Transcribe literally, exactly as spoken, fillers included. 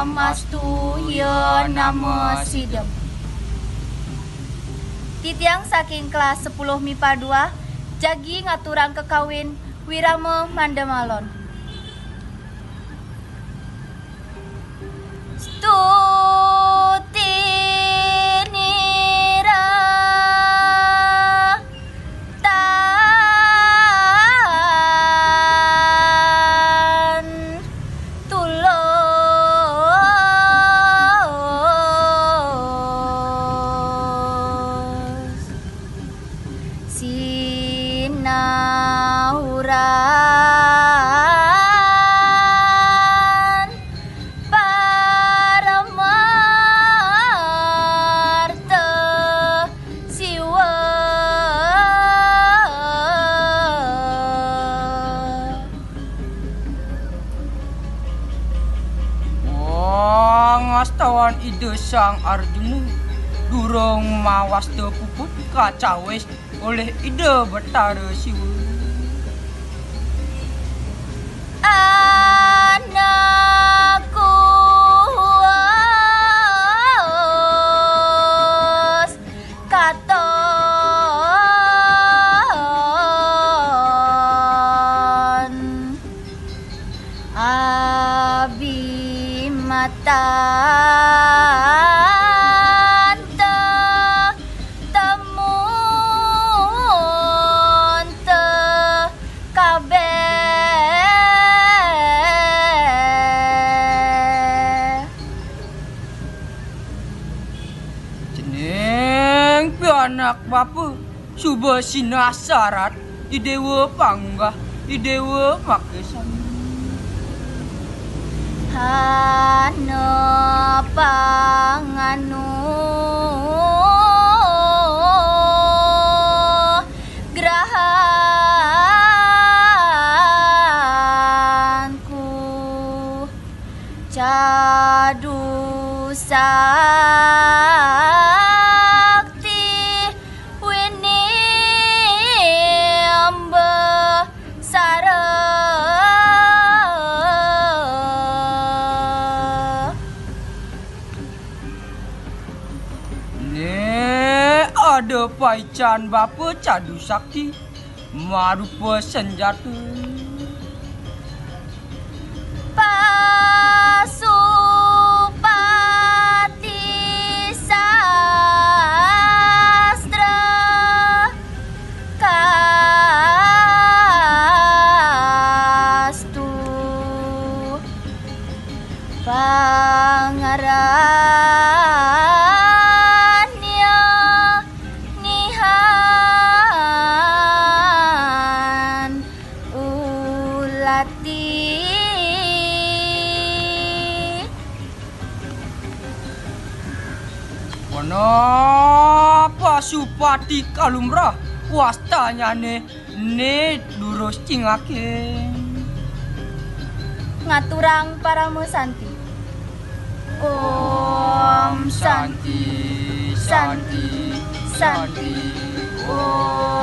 Mastu ya nama sidem. Titiang saking kelas sepuluh mipa dua, jagi ngaturang kekawin Wirama Mandamalon. Stuti nira tan tulus. Sinahuran paramarta Siwa. Wah, ngastawan Ida Sang Arjuna durung mawasta puput kacawis olih Ida Betara Siwa. Anak kuwas katon abimatan temun tekabeh. Cening pianak bapa suba sinah sarat, I Dewa pangunggah, I Dewa makasami. Hana panganugrahanku. Cadu sakti winimba sara. Né ada paican bapa cadu sakti marupa senjata. Pasupati sastra kastu pangaranya nihan ulati. Menapa Supati kalumrah wastanyané né durus cingakin. Ngaturang parama santi. Om Santi, Santi, Santi. Om